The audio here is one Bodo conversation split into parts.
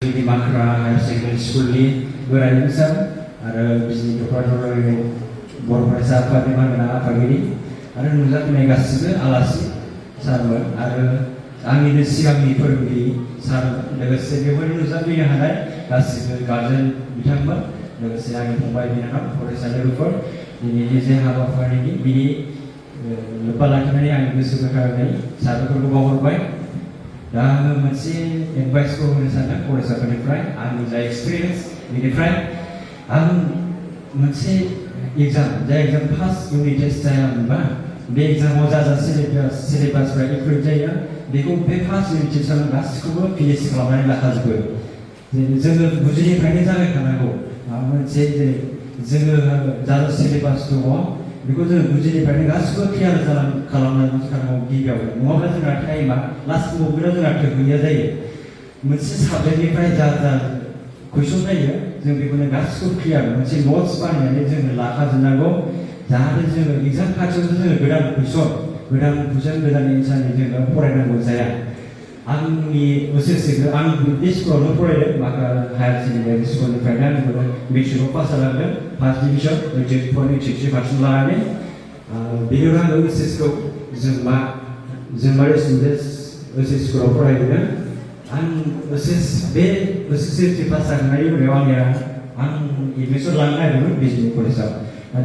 जोंनि माख्रा हायार सेकेन्डारि स्कुलनि बोराइ सार आरो बिजनि दख'रानि बर' फरायसा आफादनि मानगोनां आफादगिरि आरो नुजाफैनाय गासिबो आलासि सारमोन आरो आंनिनो सिगांनि फोरोंगिरि सारमोन लोगोसे बेवहाय नुजाफैनो हानाय गासिबो गार्जेन बिथांमोन लोगोसे आंनि फंबाय बिनानाव फरायसा लोगोफोर दिनैनि जे हाबाफारिनि बिनि लोब्बा लाखिनानै आंनि गोसो गोथारै साबायखरखौ बावहरबाय। दा आङो मोनसे एडभाइसखौ होनो सानदों फरायसाफोरनिफ्राय आंनि जा एक्सपिरियेन्स बेनिफ्राय आं मोनसे एग्जाम जाय एग्जाम फार्स्ट इउनिट टेस्ट जाया होनबा बे एग्जामाव जा सिलेबासफ्रा इनक्लुड जायो बेखौ बे फार्स्ट इउनिट टेस्टआव गासिखौबो फिनिश खालामनानै लाखाजोबो। जोङो गुदिनिफ्रायनो जागायखानांगौ माबा मोनसे जोङो जा सिलेबास दङ बेखौ जों गुदिनिफ्रायनो गासिबो क्लियार खालामनांगौ गिबियाव नङाब्ला जोंहा टाइमा लास्ट मुभमेन्टआव जोंहा थोहैया जायो। मोनसे साबजेक्टनिफ्राय जा कुइसन जायो जों बेखौनो गासिखौबो क्लियार मोनसे नट्स बानायनानै जोङो लाखाजोबनांगौ जाहाथे जोङो एग्जाम खाथियावसो जोङो गोदान एन्सारनि जोङो फरायनांगौ जाया। आंनि बोसोरसेखौ आं बे स्कुलावनो फरायदों माखा हायार सेकेन्डारि स्कुलनिफ्रायनो आंबो मेट्रिकआव पास जालांदों फार्स्ट डिभिजन 83% लानानै बेनि उनाव आङो ओइचएसखौ जोंमा रेसिडेन्स ओइचएस स्कुलाव फरायदों। आं बे ओइचएस पास जाखांनायनि उनाव आं एडमिसन लानो नागिरदोंमोन बिजनि कलेजाव।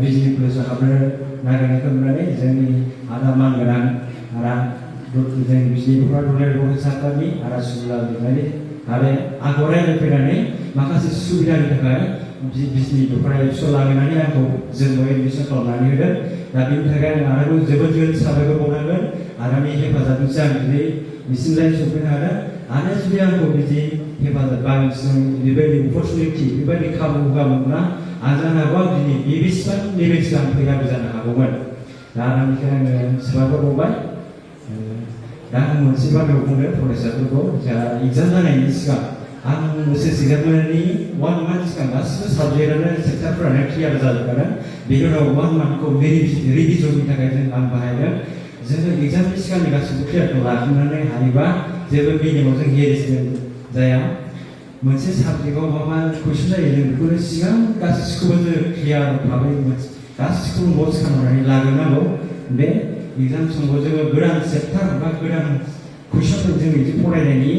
बिजनि कलेजाव हाबनो नागिरनायखौ नुनानै जोंनि आदा मानगोनां आदा जों बिजनि बर' सारखारनि आदा सुबुला लिरनानै आरो आंखौ रायज्लायफैनानै माखासे सुबिदानि थाखाय बिजनि दख'रा स्कुल लागायनानै आंखौ जोंबो एडमिसन खालामनानै होदों। दा बेनि थाखाय आं आरोबाव जोबोद साबायखर बावनांगोन आदानि हेफाजाबजोंसो आं दिनै बिसिमलाय सफैनो हादों। आरो जुदि आंखौ बिदि हेफाजाब बा बेबायदि अपरचुनिटि बेबायदि खाबु होआमोनब्ला आं जानो हागौ आं दिनै बेसेबां लेभेलसिम आं फैयाबो जानो हागौमोन। दा आंनिखाय आङो साबायखर बावबाय। दा आं मोनसे बाथ्राखौ बुंदों फरायसाफोरखौ जा एग्जाम जानायनि सिगां आं बोसोरसे एग्जाम जानायनि 1 मान्थ सिगां गासिबो साबजेक्टआनो सेक्टरफोरानो क्लियार जाजोबखादों। बेनि उनाव 1 मान्थखौ रिभिजननि थाखाय आं बाहायदों। जोङो एग्जामनि सिगांनि गासिबो क्लियारखौ लाखांनानै हायोबा जेबो बेनियाव जों हेरेसमेन्ट जाया। मोनसे साबजेक्टआव मा कुइसन जायो जों बेखौनो सिगां गासिखौबो जों क्लियार भाबै गासिखौबो नट्स खालामनानै लाग्रोनांगौ। बे एग्जाम समाव जोङो गोदान चेप्टार बा गोदान कुइसनफोर जों बिदि फरायनायनि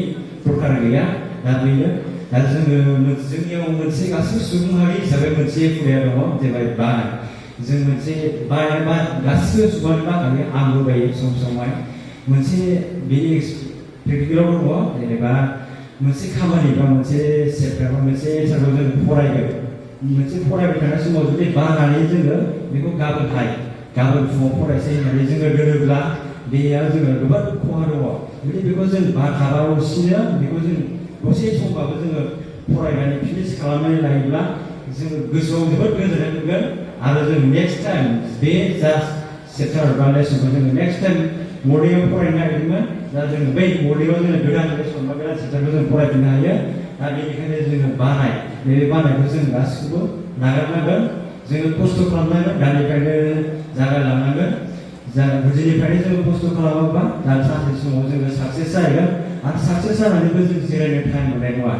दरकार गैया। दा बेनो दा जोंनियाव मोनसे गासै सुबुं माहारि हिसाबै मोनसे हुदाया दङ जेरै बानाय। जों मोनसे बानाय गासिबो सुबुङानो बाखायो आंबो बायो समाय मोनसे बेनि प्रेक्टिकेलाव दङ जेनेबा मोनसे खामानि बा मोनसे चेप्टार बा मोनसे एन्सारखौ जों फरायगोन। मोनसे फरायबाय थानाय समाव जुदि बानानै जोङो बेखौ गाबोन फुङाव फरायसै होननानै जोङो दोनोब्ला बेयाव जोङो गोबां खहा दङ। जुदि बेखौ जों बाथाबालासिनो बेखौ जों दसे समबाबो जोङो फरायनानै फिनिश खालामनानै लायोब्ला जोङो गोसोआव जोबोद गोजोननाय मोनगोन आरो जों नेक्स्ट टाइम बे जा चेप्टार बा लेसनखौ जोङो नेक्स्ट टाइम मर्निंआव फरायनो नागिरदोंमोन। दा जोङो बै मर्निंआव जोङो गोदान लेसन बा गोदान चेप्टारखौ जों फरायफिननो हायो। दा बेनिखायनो जोङो बे बानायखौ जों गासिखौबो नागारनांगोन। जोङो खस्थ' खालामनांगोन दानिफ्रायनो जागायलांनांगोन। गुदिनिफ्रायनो जोङो खस्थ' खालामोबा दा सानसे समाव जोङो साक्सेस जाहैगोन आरो साक्सेस जानानैबो जों जिरायनो टाइम मोननाय नङा।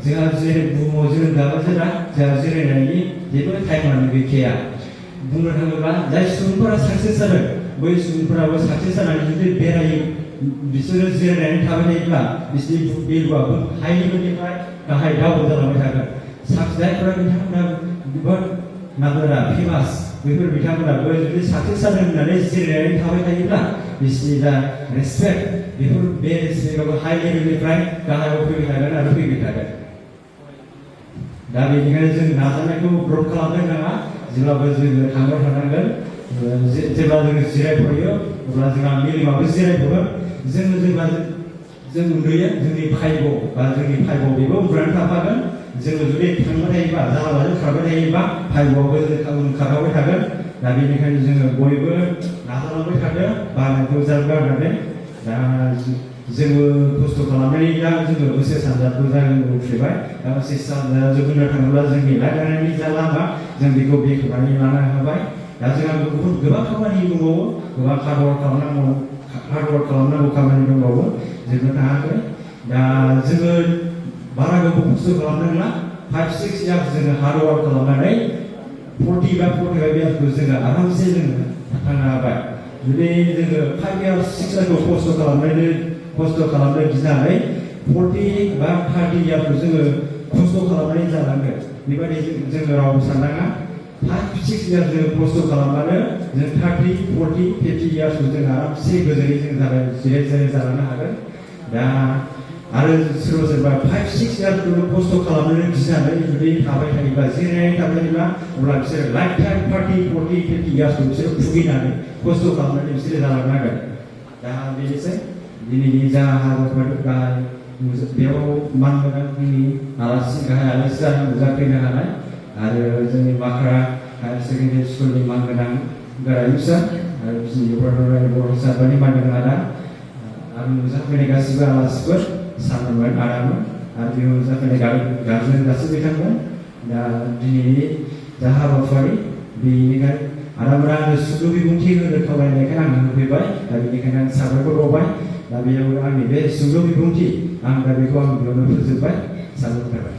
जोंहा जेरै बुहुमाव जोनोम जाबा जोंहा जिरायनायनि जेबो टाइमानो गैखाया। बुंनो थाङोब्ला जाय सुबुंफोरा साक्सेस जादों बै सुबुंफोराबो साक्सेस जानानै जुदि बेरायो बिसोरो जिरायनानै थाबाय थायोब्ला बिसोरनि भेलुआबो हाइ लेभेलनिफ्राय गाहाय डाउन जालांबाय थागोन। जायफोरा बिथांमोना जोबोद नामजादा फेमास बेफोर बिथांमोनाबो जुदि साक्सेस जादों होननानै जिरायनानै थाबाय थायोब्ला बिसोरनि जा रेसपेक्ट बे रेसपेक्टआबो हाइ लेभेलनिफ्राय गाहायाव फैबाय थागोन आरो फैबाय थागोन। दा बेनिखायनो जों नाजानायखौ द्रप खालामनो नाङा जेब्लाबो जोङो थांबाय थानांगोन। जेब्ला जोङो जिरायफैयो अब्ला जोंहा मेलेमाबो जिरायफैगोन। जोङो जेब्ला जों उन्दुयो जोंनि फाइभआव बेबो उन्दुनानै थाफागोन। जोङो जुदि थांबाय थायोबा जालाबाजों खारबाय थायोबा फाइभआवबो खारलांबाय थागोन। दा बेनिखायनो जोङो बयबो नाजालांबाय थादों बानायखौ गारनानै। दा जोङो खस्थ' खालामनानै दा जोङो बोसोर सानजाबखौ उथ्रिबाय। दा बोसोर सानजाब बुंनो थाङोब्ला जोंनि लाइफ जा लामा जों बेखौ बेखेवनानै लानो हाबाय। दा जोंहा गोबां खामानि दंबावो गोबां हार्डवर्क खालामनांगौ खामानि दंबावो जोबनो थाङाखै। दा जोङो बारा गोबाव खस्थ' खालामनांला 5-6 यार्स जोङो हार्ड वार्क खालामनानै 40 बा 45 यार्सखौ जोङो आरामसे जोङो थांनो हाबाय जुदि जोङो 5 यार्स 6 यार्सखौ खस्थ' खालामनो गिनानै 40 बा 30 यार्सखौ जोङो खस्थ' खालामनानै जालांगोन बेबायदि जोङो रावबो साननाङा 5-6 यार्स जोङो खस्थ' खालामबानो जों 30, 40, 50 यार्सखौ जों आरामसे गोजोनै जों जिराय जालांनो हागोन दा आरो सोरबा 5-6 यार्सखौ खस्थ' खालामनो गिनानै जुदि थाबाय थायोब्ला जिरायनानै थाबाय थायोब्ला अब्ला बिसोरो लाइफ टाइम 30, 40, 50 यार्सखौ बिसोरो भुगिनानै खस्थ' खालामनानै बिसोरो जालांनो हागोन दा बेनोसै दिनैनि जा हाबाफारि बेयाव मानगोनां जोंनि गाहाय आलासि जाफैनो हानाय आरो जोंनि माख्रा हायार सेकेन्डारि स्कुलनि मानगोनां गोरायुंसा आरो बिजनि बर' सारनि मानगोनां आदा आरो नुजाफैनाय गासिबो आलासिफोर सारमोन आदामोन आरो बेयाव नुजाफैनाय गारजेन गासैबो बिथांमोन दा दिनैनि जा हाबाफारि बेनिखायनो आदामोना आंनो सुंद' बिबुंथि होनो खावलायनायखाय आं होफैबाय दा बेनिखायनो आं साबायखर बावबाय दा बेयाव आंनि बे सुंद' बिबुंथि आं दा बेखौ आं बेयावनो फोजोबबाय साबायखर थाबाय